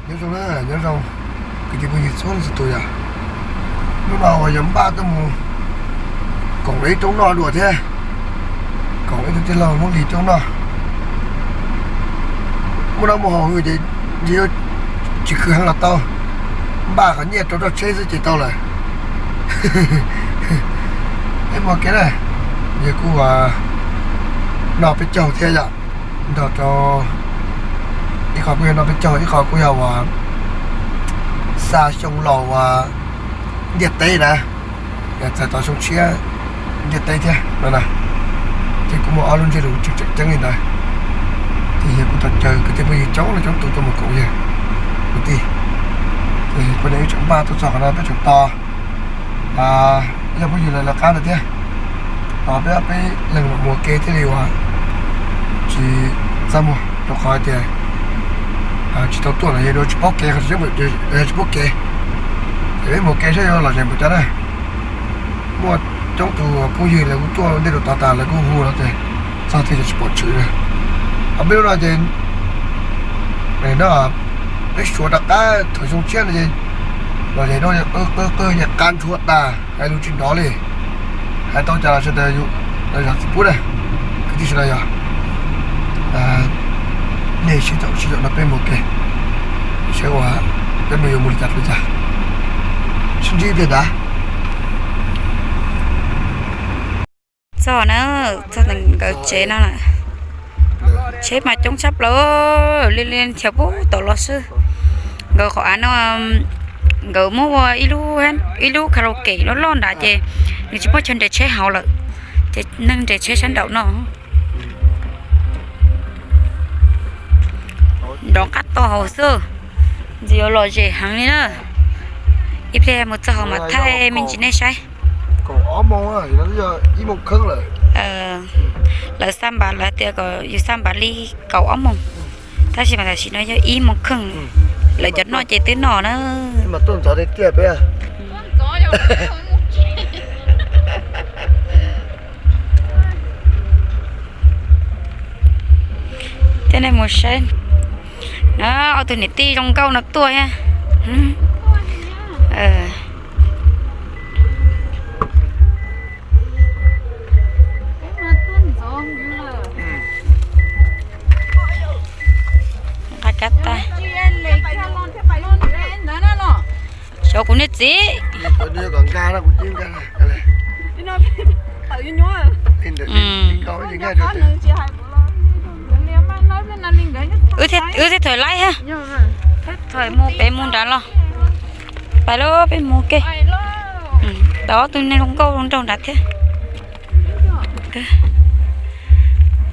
Nyob zoo na, nyob zoo kwv tij phooj ywg txhua leej txhua tus yom. Hnub no uas yog npaj tuaj mus koom ib roob noj dua thiab, koom ib tug tij laug Hmoob Lis roob noj. Muaj noj muaj haus ces yuav tsis khwv heev los tau, npaj qhov nyiaj rau roj tsheb xwb ces tau lawm. Peb mus kev na, yog kuj noj peb caug thiab yom, nrog rau ib qho kuj yog noj peb caug, ib qho kuj yog uas xa xyoo laus uas ntiaj teb na, txais tau xyoo tshiab ntiaj teb thiab no na. Ces kuv muaj ob lub ntsiab lus tseem tseem ceeb li ntawd. Ces yog kuv tau caw kwv tij phooj ywg coob leej coob tus tuaj mus koom yawg kwv tij. Ces kuv ib tsoom npaj tuaj txog qhov no peb tseem tos yog phooj ywg lawv lawv qab ntawd thiab, tos peb ob peb leeg los mus ua ke thiaj li uas tsis txaj muag, rau qhov tias tsis tau tuaj los yog dua tsis paub kev, tsis paub kev. Ces peb mus ua ke saib yuav lom zem npaum cas na. Muaj coob tus phooj ywg lawv kuj tuaj ntej rau tod tas lawv kuj hu los tias txog twg ces tsis pom tshwm na. Ho peb lub no ces no peb suav rov qab thaum xyoo tshiab no ces los zem no qw qw qw ces qab ntshua tas hais lus tsis nrov li. Hais tau cas los sawv daws zam txim pub na. Kwv tij sawv daws yog nej sib caum sib caum no peb mus ua ke saib uas peb mus yuav mus li cas li cas. Sib ntsib tiag dav. Txog na, txog nkawd tsev no lawm. Tsheb mas coob tshaj plaws li, li nrhiav pub tom los xwb. Nkawd qhov av no nkawd muab ua ib lub karaoke loj loj nrad ces nws tsis muaj chaw nres tsheb hauv lawm, ces neeg nres tsheb sab nraum no. Nrov qab to hauv xwb, ntxim yuav lom zem heev li na. Ib pliag mus txog hauv mas thaij me ntsis nej saib. Lawv xa npav, lawv tias kom yus xa npav li kaum ob moos, tab sis mas tam sim no yog ib moos kheej. Lawv cov noj ces twb noj na. Thiab nej mus saib na, ob tug niam tij zoo nkauj no tuaj thiab. Nqa kab tais. Xyov kuv niag txiv. Wb thiaj, wb thiaj thaum laib thiab. Thaum mus pem mus nrad los. Pais lauj, peb mus ke. Tau ob tug neeg hluas nkauj hluas nraug nrad thiab.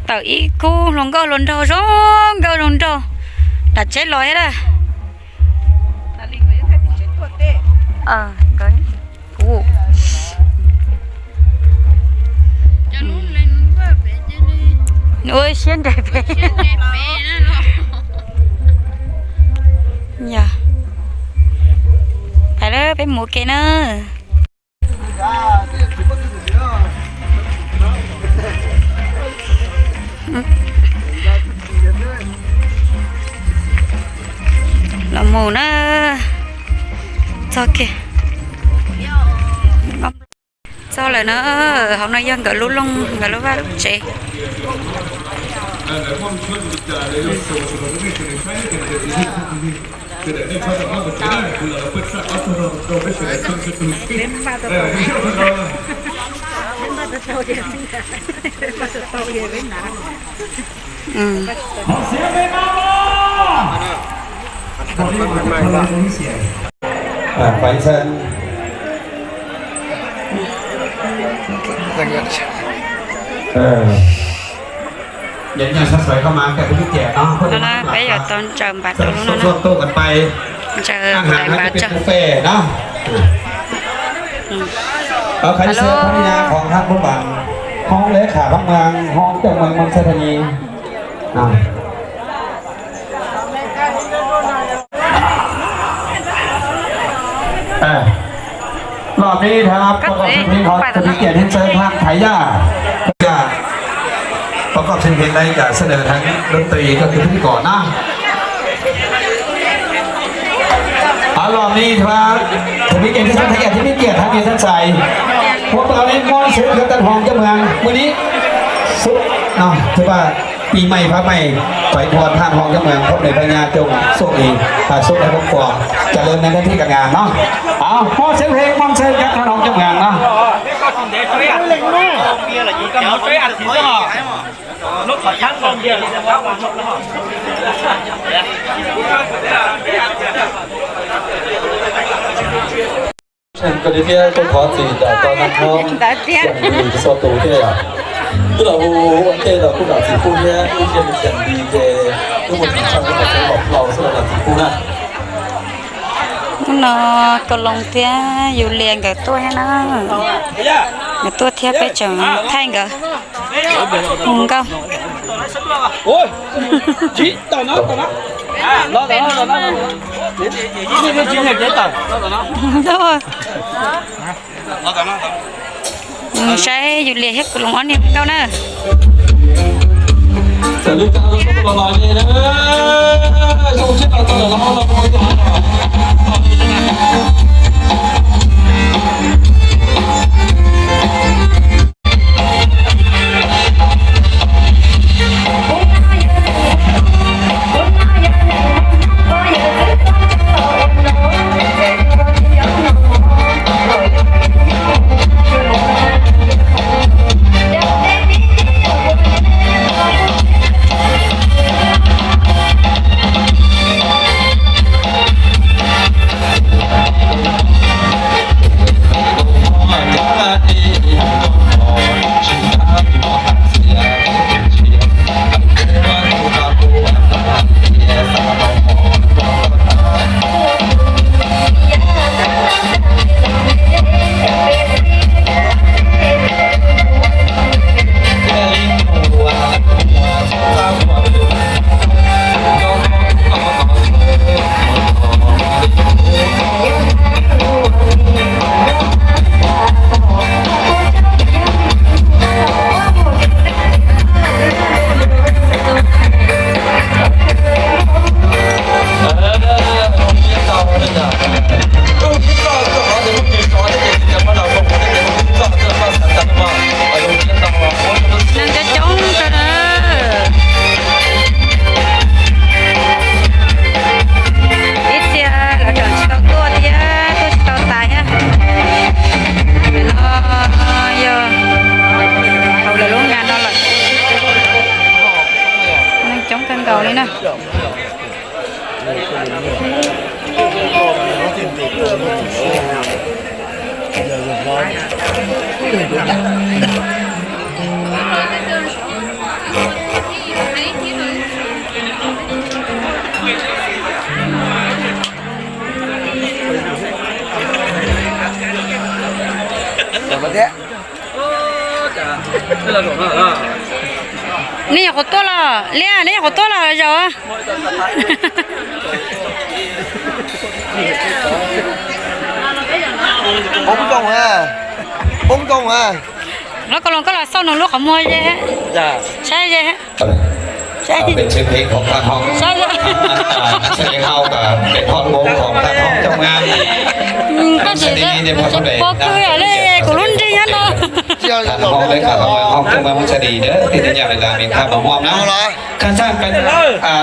Tawm ib khub hluas nkauj hluas nraug zoo nkauj zoo nraug nram tsheb los thiab na. Nws ua siab nres pem. Yog, pais lawm peb mus ua ke na. Los mus na, txog kiag. Txog lawm na, hauv no yog nkawd lub looj, nkawd lub vaj lub tsev. Peb yuav tau ntsaws npav rau lub no na. Ntsaws npav tso. Alo. Los mib thab, ประกอบเสียงเพลง thab thaiv yaj.ประกอบเสียงเพลง ได้จากเสนอทางดนตรีก็คือพิธีกรนะ. Los ni thua, thua mi ke thib xab thab yam thib mi kiam thab mi thab xais. Pua pau li muaj xwb thab tag hom cov mws mws ni. Xub no thua pab pis mais phab mais, pais thua thab hom cov mws thab nws thab nyab cov xub li, thab xub thab pua, cov lawv neeg thab thib ka ngas no. Muaj xwb he muaj xwb thab hom cov mws no. Koj li thiab koj thov txim ntawm koj nab hlob Xeem Lis txhua tus thiab yom. Twb los hu ua ntej los kuj zam txim pub thiab, ib txhia me Xeem Lis ces wb mus tsis tshaj wb kom txhua los xwb los zam txim pub na. Hnub no Kaus Loos thiab Yus Lias nkawd tuaj thiab na. Nkawd tuaj thiab peb tseem thaij nkawd mus nkauj. Saib Yus Lias thiab Kaus Loos ob niag nkauj na. Neeg coob coob kawg na. Ib txhia lawv tseem tsis tau tuaj thiab, tuaj tsis tau tas thiab. Nim no yog hauv lawv lub ngas no lawm. Neeg coob kawg nkaus li na. Nej nyuam qhuav tuaj los, Liaj, nej nyuam qhuav tuaj los zaum? Poob zoo a, poob zoo a. Lov Kaus Loos, koj los xauj nws lub qhov muag ze, saib ze. Peb tsev peb khov kha hov, tsev hau peb thoj npoo khov kha hov coj ngas. Koj tsis pov khw li kuv lub nrig nyob no. Khov peb khov hov coj ngas hov txhia li dawb tej nyam li las mes khab mos mom na. Khab xaj peb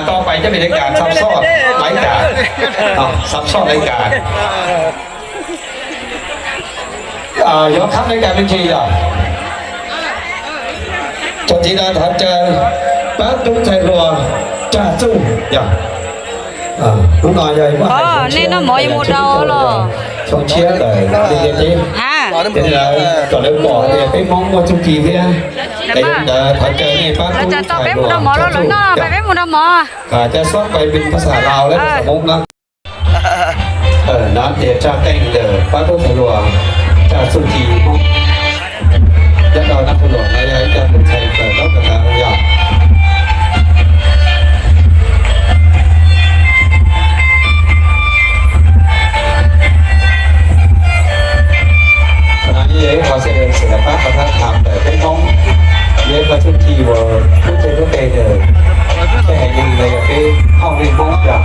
tau pais coj pem laj kas xab soj laj kas, xab soj laj kas. Yog khab laj kas me ntsis yog txuas ntxiv no thov caw pab tub ntxhais hluas Tsag Txuj yog. Hnub no yog nej noj mov yuav mus dau los? Xyoo tshiab ntawm li teb, kom lawv pom tias peb Hmoob muaj txuj ci thiab. Es yog li ntawd thov caw nej pab tub ntxhais hluas Tsag Txuj, peb mus dau mov, cov xob pais pes phas xas Laus lawm Hmoob no. Nov tias Tsag Teej ntawm pab tub ntxhais hluas Tsag Txuj Ci Hmoob. Nyob rau nab ntxhais hluas no yog ib co tub ntxhais tawm lawm yog. Qhov no yeej yog ib qho xwm lam pab qhov thab tham ntawm peb Hmoob, yog ib qho txuj ci uas tub cev tub qe ntawm peb haiv neeg los yog peb hauj neeg Hmoob yog.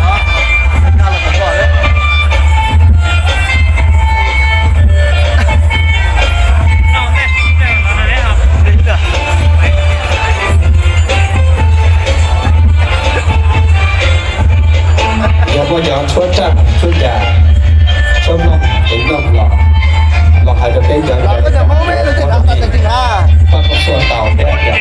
Tshuab tsaj tshuab ncas, tshuab mloog tev mloog los, los hais rau peb cov, paj koj txhua tau thiab.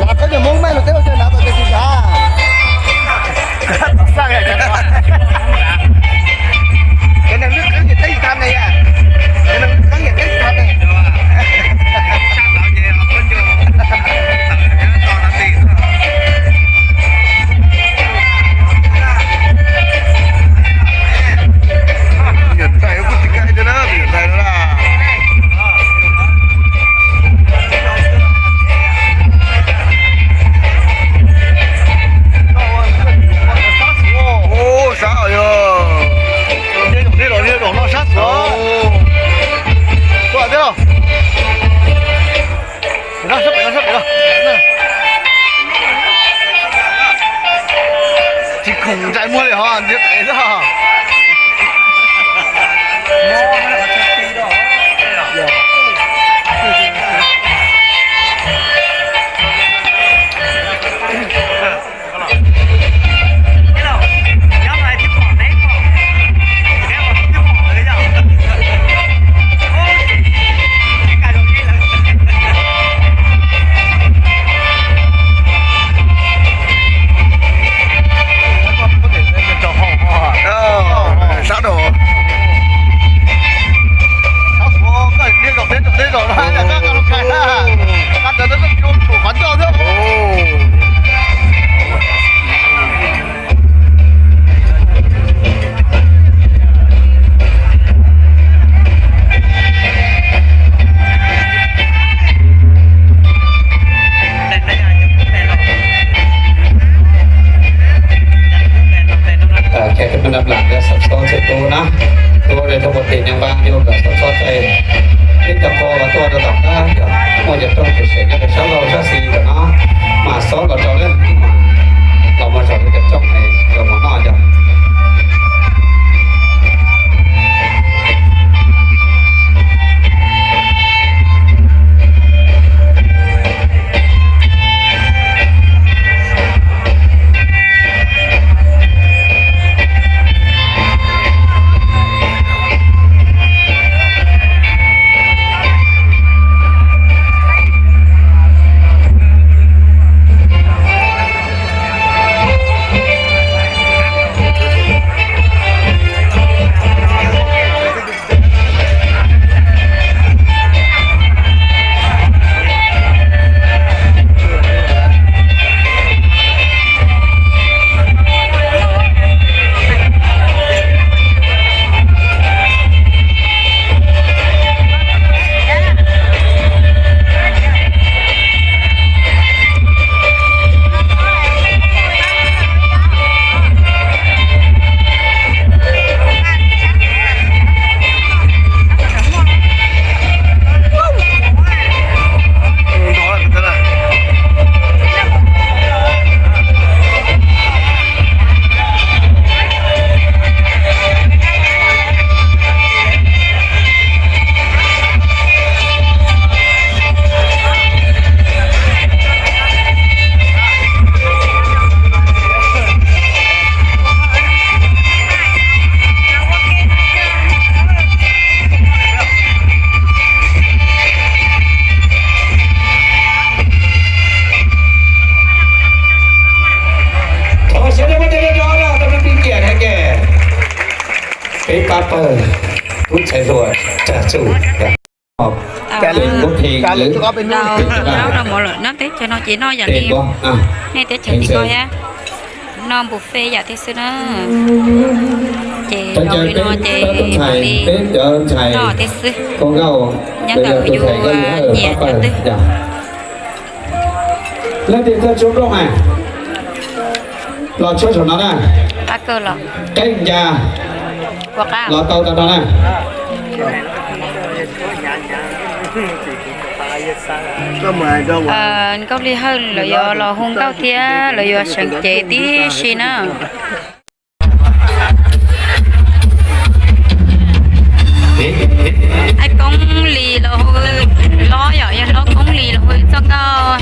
Los koj cov Hmoob mas los teb los cov hnav tom tes tsis nrad. Cov neeg lwj qeeb ces teb tsis tau ne, cov neeg lwj qeeb ces teb tsis tau ne. Niam tais kuj tsis nqaij thiab na, niam tais no na. Ub, sab yog. Dej los, dej los no sab xwb. Tuaj thiab los. Pem no, sab pem no, sab pem no. Tsis khoom ntsais muag li hos, ntiav pem xwb. Sab rau. Ces tus me nab lam sab txhob txhua tus na, tus uas rau puag tim neeg npab yug kom sab txhob txhua tus, tib cov qhua uas tuaj rau tom qab yog muaj cov rooj tseem seem nyob rau sab laug sab xis tom no, mas xob los rau lawm, los mus rau cov rooj rau mov noj yog. Thov sawv daws muab tes nrog rau tus me pij kiam thiab ces peb pab pawg tub ntxhais hluas Tsag Txuj. Ces kuv pheej lwv, rau mov lawm nab teb chaws no ces noj yam li nej teb chaws tim ko thiab, noj buffet yam thiab xwb na. Ces noj li no ces mam li noj thiab xwb. Nyob ntawm yus nyiam cov twg. Leej twg thawj tshuab nplooj na, los tshuab saum no na. Qeej ncas los tau tau no na. Nkauj Lis Hawj lawv yuav los hu nkauj thiab lawv yuav seev cev tib si na. Aib Koob Lis los hu, hlob yom, yog hlob Koob Lis los hu txoj nkauj.